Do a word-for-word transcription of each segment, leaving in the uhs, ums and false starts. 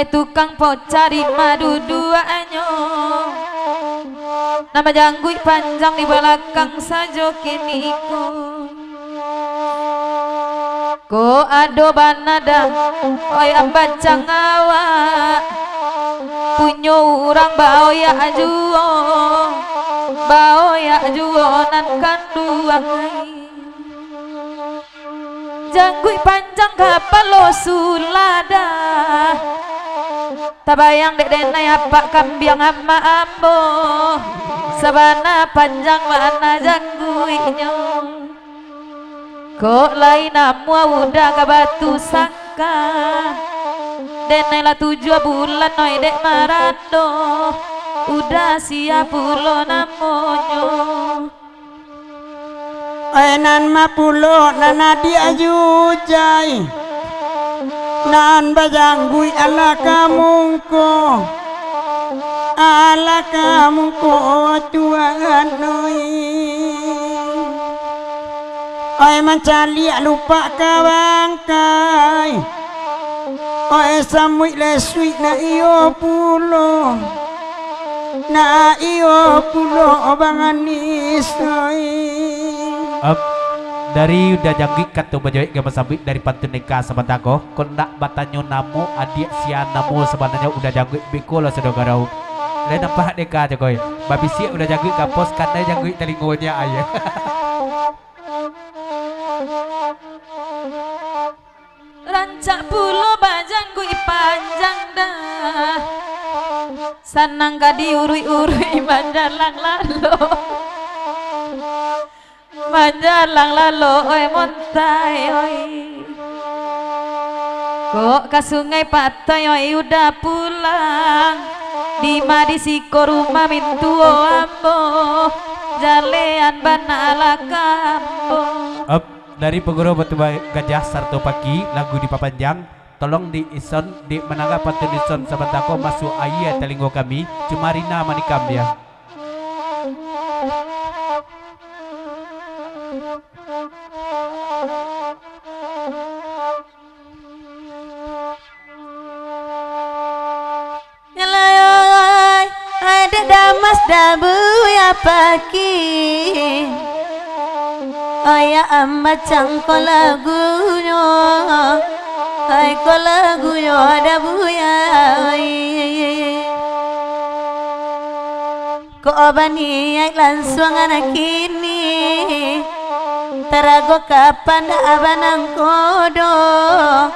tukang pocari maduduaknyo. Nan bajangguik panjang di balakang sajo kiniko. Kok ado bana dah, oi ambacang awak, punyo urang baoyak juo, baoyak juo nan kanduang ai. Jangguik panjang kapalo suladah. Tabayang dek denai apak kambiang amak ambo, sabana panjang bana jangguiknyo. Kok lai namuah udah ka batu sangka, denai lah tujuah bulan oi dek marando, udah sia pulo namonyo. Ai nan mapulo nan adiak jujai, nan bajangguik alah ka mungko, alah ka mungko tuan oi. Ai mancaliak lupak ka bangkai. Oi, samuik lesuik nak iyo pulo, nak iyo pulo banganis oi. Ap, dari udah jangguik kato bajawek gama sabuik dari pantun deka sabanta ko, kok ndak batanyo namo adiak sia namo sabananyo udah jangguik beko lah saudara. Lai nampak deka cakoi, babisiak udah jangguik kapos, kandai jangguik talingonyo ai. Rancak pulo bajangguik panjang dah. Sanang ka diuruik-uruik manjalang lalo. Manjalang lalo, oi montai, oi. Kok ka Sungai Patai, oi, udah pulang. Dima di siko rumah mintuo ambo. Jalean bana lah ka ambo. Ap, dari Paguro Batu Ba-, Gajah sarato Paki, lagu dipapanjang, tolong di ison, di mandanga pantun ison sabanta ko masuak aia talingo kami, cuma Rina manikam dia. Nyalayoi, ai dek Damas dabu ya paki. Oi ya ambacang ko lagunyo, ai ko lagunyo dabu ya, ai. Kok baniaik lansuang anak kini, tarago kapan dak banangko doh,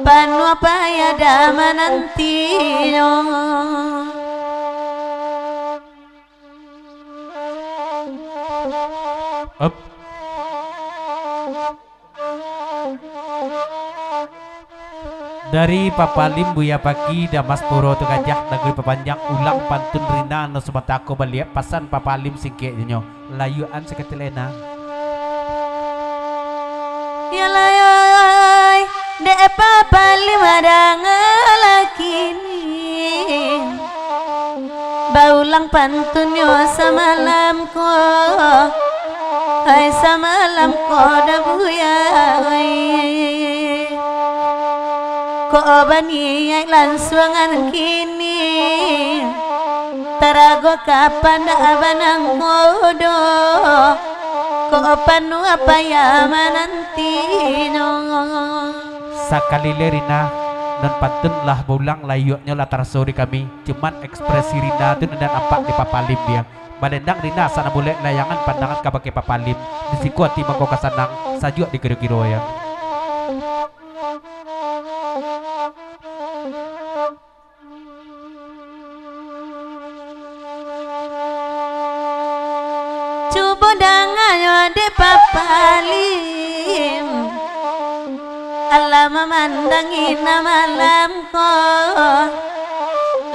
panuah payah dah manantinyo. Up. Dari Papalim Buya Paki, Damas Puro tu Gajah, nagari papanjang ulang pantun Rina nan sabanta ko baliak, pasan Papalim singkek jo nyo, layuakan sakali lai nah. Ya layoi, dek Papalim danga lah kini. Baulang pantunnyo samalam ko, hai samalam ko dah buya, hai. Kok baniaik lansuangan kini, tarago kapan dak banangko doh, kok panuah payah manantinyo. Sakali lai Rina, nan pantun lah baulang, layuaknyo lah taraso di kami. Cuman ekspresi Rina tu nan nampak di Papalim dia. Balendang Rina sanak bulek, layangan pandangan kabake Papalim. Di siko ati mangko ka sanang, sajuak di kiro-kiro ya. Cubo danganyo dek Papalim, alah mamandangi nan malam ko,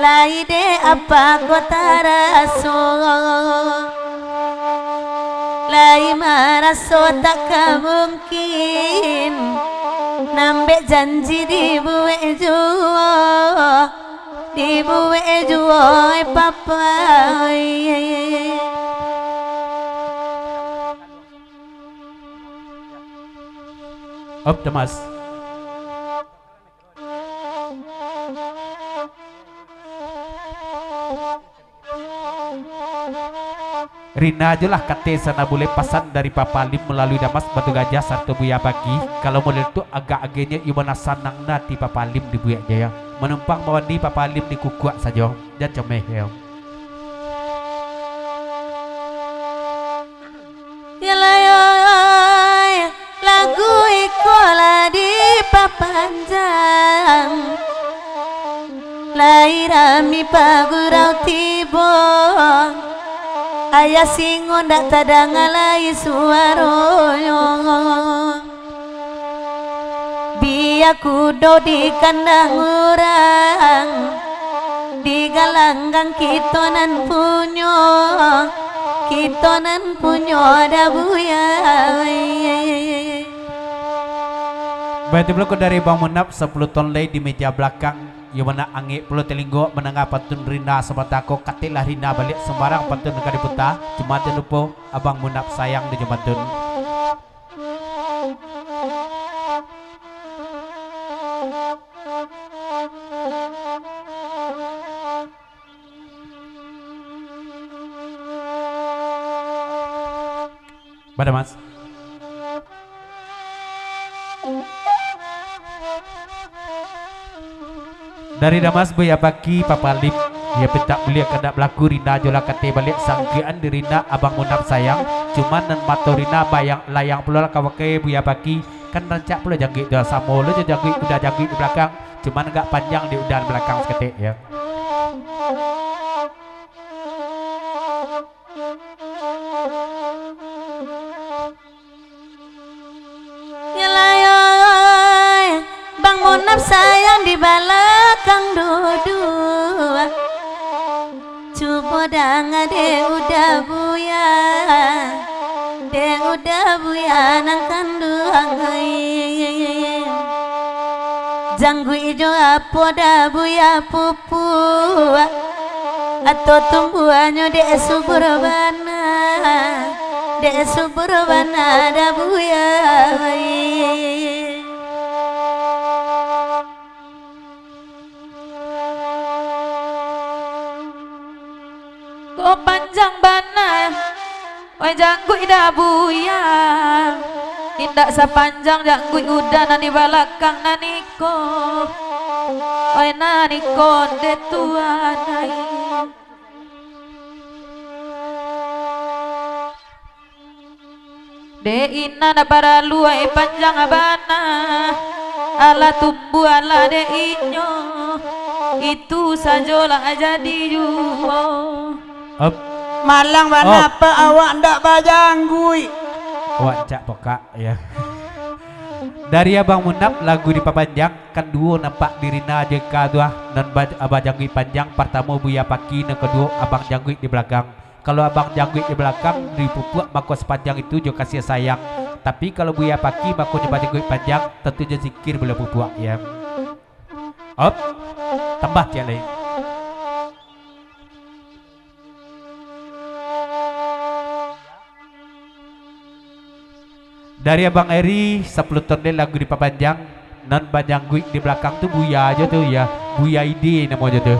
lai dek apa ko taraso, lai maraso tak ka mungkin, nan bek janji dibuek juo. Dibuek juo, eh, Papa, eh. Up, Damas. Rina jo lah kate sana bulek pasan dari Papa Lim malalui Damas Batu Gajah sarato Buya Paki. Kalau model tu agak agiahnyo iyo bana sanang na ati Papa Lim dibuek jo yo. Manumpang bawandi Papa Lim dikukuak sajo, jan comeh yo. Yalah yo, lagu iko lah dipapanjang. Lai rami pagurau tibo, ayah singo ndak tadanga lai suaronyo. Bia kudo di kandang urang, di galanggang kito nan punyo, kito nan punyo dah buya. Baitu pulo ko dari Bang Munaf, sapuluah ton lai di meja balakang. Iyo bana angek pulo talingok mandanga pantun Rina sabanta ko, katiklah Rina baliak, sumbarang pantun ka diputa, cuma jan lupo Abang Munaf sayang di jo pantun. Bada, Mas. Dari Damas Buya Paki, Papa Lim, iyo pintak buliah kandak balaku, Rina jo lah kate baliak, sangkean di Rina Abang Munaf sayang, cuman nan mato Rina bayang layang pulo lah ka pakai Buya Paki, kan rancak pulo jangguik tu, samo lo jo jangguik uda jangguik di balakang, cuman agak panjang di uda balakang saketek, yo. Yalah yo, Bang Munaf sayang di balakang duduak. Cubo danga dek uda buya, dek uda buya nan kanduang ai. Jangguik jo apo dah buya pupuak, atau tumbuahnyo dek subur bana, dek subur bana dah buya. Ko panjang bana. Oi jangguik dah buya, indak sapanjang jangguik uda nan di balakang nan iko. Oi nan iko ndeh tuan ai. Dek ina ndak paralu ai panjang bana, alah tumbuah lah dek inyo, itu sajolah jadi juo. Op. Malang bana, Op. Apak awak ndak bajangguik. Awak cak pokak, ya. Dari Abang Munaf lagu dipapanjang, kan duo nampak di Rina jo Ika tu ah. Nan ba-, bajangguik panjang, partamo Buya Paki, nan kaduo Abang Jangguik di balakang. Kalau Abang Jangguik di balakang dipupuak, mako sapanjang itu jo kasiah sayang. Tapi kalau Buya Paki, mako nyo bajangguik panjang, tantu jo zikir buliah pupuak, ya. Op, tambah ciek lai. Dari Abang Eri, sapuluah ton dek lagu dipapanjang, nan bajangguik di balakang tu Buya jo tu, ya. Buya Ide namo jo tu.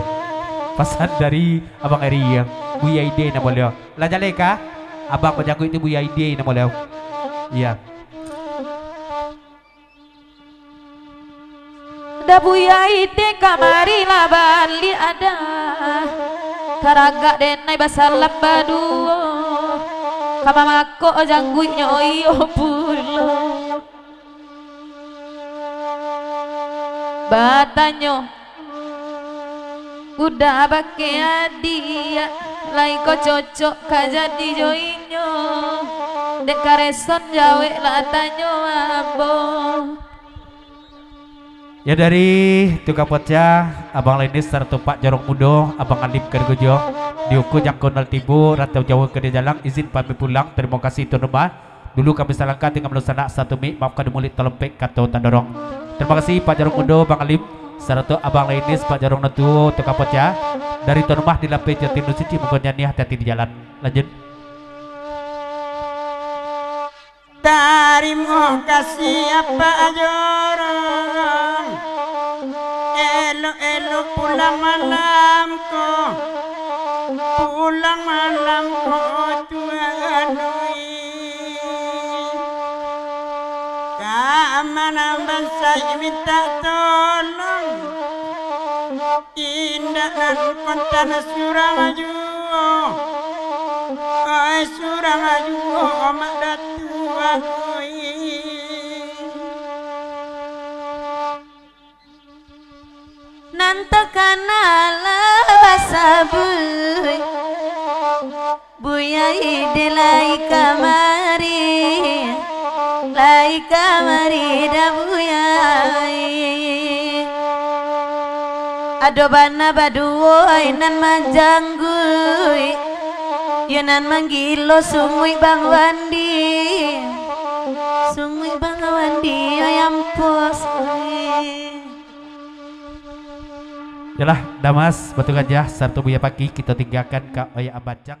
Pasan dari Abang Eri, ya. Buya Ide namo baliau. Lah jaleh kah? Abang bajangguik tu Buya Ide namo baliau. Iya. Dah Buya Ide kamari lah baliak dah. Karagak denai basalam baduo. Ka mamakok jangguiknyo iyo pulo. Batanyo, uda bakeh adiak, lai ko cocok ka jadi jo inyo. Dek kareson jawek lah tanyo ambo. Ya, dari Tukang Poca, Abang Lenis sarato Pak Jorong Mudo, Abang Alim ka digojo, di uku jangko nal tibo, rantau Jawa ka dijalang, izin pamit pulang, tarimo kasih tuan rumah. Dulu kami salangkah tingga malunsanak satu mik, maafkan di muluik talompek kato tandorong. Tarimo kasih Pak Jorong Mudo, Abang Alim, sarato Abang Lenis, Pak Jorong nan tuo, Tukang Poca. Dari tuan rumah di Lapeh Jati Nusuci, muko nyaniah hati-hati di jalan. Lanjut. Tarimo kasih Apak Jorong. Elok-elok pulang malam ko. Pulang malam ko, Ka amana bansaik mintak tolong, indak nan kontan surang juo, ai surang juo Mak Datuak, oi. Nan takana lah basabuik, Buya Ide lai kamari, lai kamari dah Buya. Ado bana baduo ai nan manjangguik, yo nan manggilo sunguik Bang Wandi, sunguik Bang Wandi ai ampos ai. Yalah, Damas, Batu Gajah, sarato Buya Paki, kito tinggakan ka Oya Ambacang.